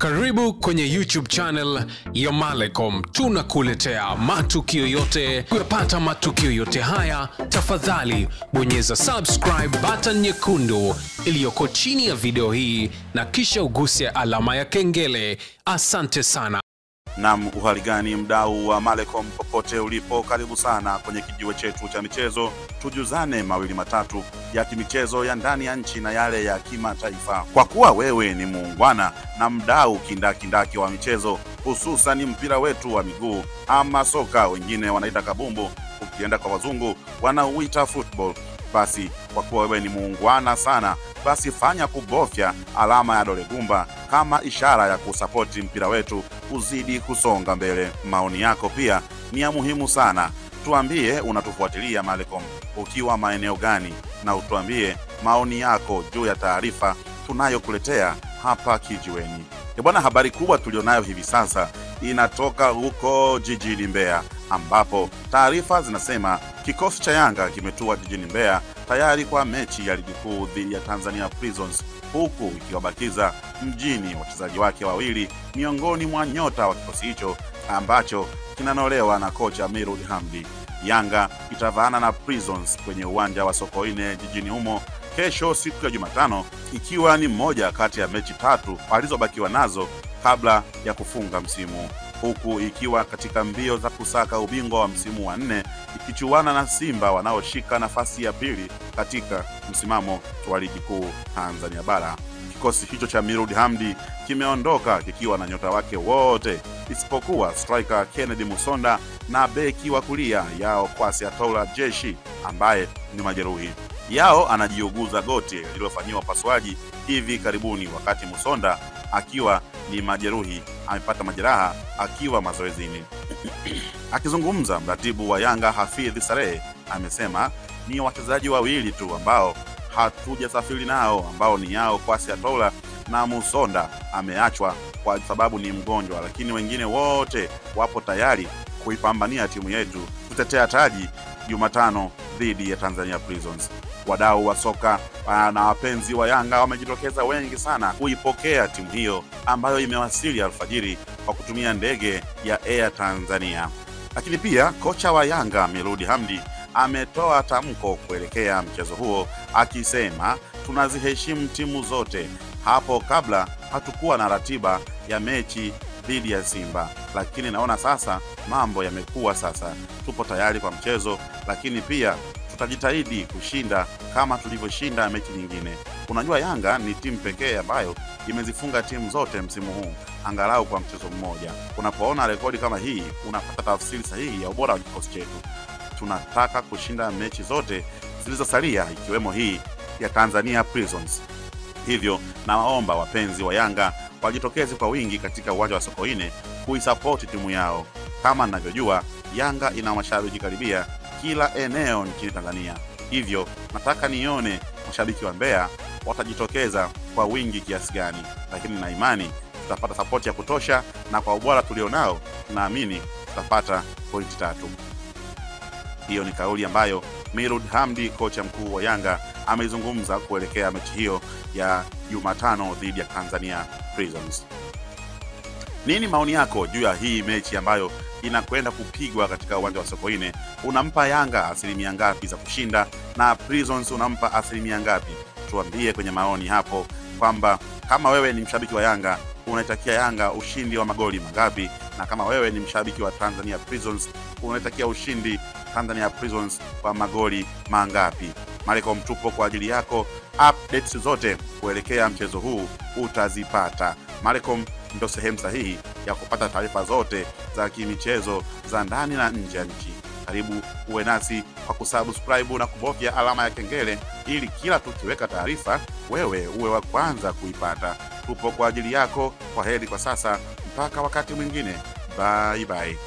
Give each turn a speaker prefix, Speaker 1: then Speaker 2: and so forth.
Speaker 1: Karibu kwenye YouTube channel ya Malecom. Tunakuletea matukio yote. Kupata matukio yote haya, tafadhali bonyeza subscribe button nyekundu iliyoko chini ya video hii na kisha uguse alama ya kengele. Asante sana.
Speaker 2: Naam, uhali gani mdau wa Malecom popote ulipo, karibu sana kwenye kijiwe chetu cha michezo. Tujuzane mawili matatu ya kimichezo ya ndani ya nchi na yale ya kimataifa. Kwa kuwa wewe ni muungwana na mdau kindakindaki wa michezo, hususan mpira wetu wa miguu ama soka, wengine wanaita kabumbu, ukienda kwa wazungu wanauita football. Basi kwa kuwa wewe ni muungwana sana, basi fanya kubofya alama ya dole gumba kama ishara ya kusapoti mpira wetu uzidi kusonga mbele. Maoni yako pia ni ya muhimu sana. Tuambie unatufuatilia Malecom ukiwa maeneo gani, na utuambie maoni yako juu ya taarifa tunayokuletea hapa kijiweni. Bwana, habari kubwa tulionayo hivi sasa inatoka huko jijini Mbeya, ambapo taarifa zinasema kikosi cha Yanga kimetua jijini Mbeya tayari kwa mechi ya ligi kuu dhidi ya Tanzania Prisons, huku ikiwabakiza mjini wachezaji wake wawili miongoni mwa nyota wa kikosi hicho ambacho kinanolewa na kocha Miloud Hamdi. Yanga itavaana na Prisons kwenye uwanja wa Sokoine jijini humo kesho siku ya Jumatano, ikiwa ni moja kati ya mechi tatu walizobakiwa nazo kabla ya kufunga msimu, huku ikiwa katika mbio za kusaka ubingwa wa msimu wa 4 ikichuana na Simba wanaoshika nafasi ya pili katika msimamo wa ligi kuu Tanzania Bara. Kikosi hicho cha Miloud Hamdi kimeondoka kikiwa na nyota wake wote isipokuwa striker Kennedy Musonda na beki wa kulia Yao Kwasi Atola Jeshi ambaye ni majeruhi. Yao anajiuguza goti lililofanyiwa upasuaji hivi karibuni, wakati Musonda akiwa ni majeruhi, amepata majeraha akiwa mazoezini. Akizungumza, mratibu wa Yanga Hafidh Sarehe amesema ni wachezaji wawili tu ambao hatujasafiri nao, ambao ni Yao Kwasi Atola na Musonda ameachwa kwa sababu ni mgonjwa, lakini wengine wote wapo tayari kuipambania timu yetu kutetea taji Jumatano dhidi ya Tanzania Prisons. Wadau wa soka na wapenzi wa Yanga wamejitokeza wengi sana kuipokea timu hiyo ambayo imewasili alfajiri kwa kutumia ndege ya Air Tanzania. Lakini pia kocha wa Yanga Miloud Hamdi ametoa tamko kuelekea mchezo huo akisema, tunaziheshimu timu zote. Hapo kabla hatukuwa na ratiba ya mechi dhidi ya Simba, lakini naona sasa mambo yamekuwa, sasa tupo tayari kwa mchezo, lakini pia tutajitahidi kushinda kama tulivyoshinda mechi nyingine. Unajua Yanga ni timu pekee ambayo imezifunga timu zote msimu huu angalau kwa mchezo mmoja. Unapoona rekodi kama hii unapata tafsiri sahihi ya ubora wa kikosi chetu. Tunataka kushinda mechi zote zilizosalia ikiwemo hii ya Tanzania Prisons. Hivyo nawaomba wapenzi wa Yanga wajitokeze kwa wingi katika uwanja wa Sokoine kuisupport timu yao. Kama ninavyojua Yanga ina mashabiki karibia kila eneo nchini Tanzania. Hivyo nataka nione mashabiki wa Mbeya watajitokeza kwa wingi kiasi gani, lakini na imani tutapata support ya kutosha, na kwa ubora tulionao naamini tutapata pointi 3. Hiyo ni kauli ambayo Miloud Hamdi, kocha mkuu wa Yanga, ameizungumza kuelekea mechi hiyo ya Jumatano dhidi ya Tanzania Prisons. Nini maoni yako juu ya hii mechi ambayo inakwenda kupigwa katika uwanja wa Sokoine? Unampa Yanga asilimia ngapi za kushinda na Prisons unampa asilimia ngapi? Tuambie kwenye maoni hapo kwamba kama wewe ni mshabiki wa Yanga unaitakia Yanga ushindi wa magoli mangapi, na kama wewe ni mshabiki wa Tanzania Prisons unaitakia ushindi Tanzania Prisons kwa magoli mangapi? Malecom tupo kwa ajili yako. Updates zote kuelekea mchezo huu utazipata. Malecom ndio sehemu sahihi ya kupata taarifa zote za kimichezo za ndani na nje ya nchi. Karibu uwe nasi kwa kusubscribe na kubofya alama ya kengele ili kila tukiweka taarifa wewe uwe wa kwanza kuipata. Tupo kwa ajili yako. Kwa heri kwa sasa, mpaka wakati mwingine. Bye bye.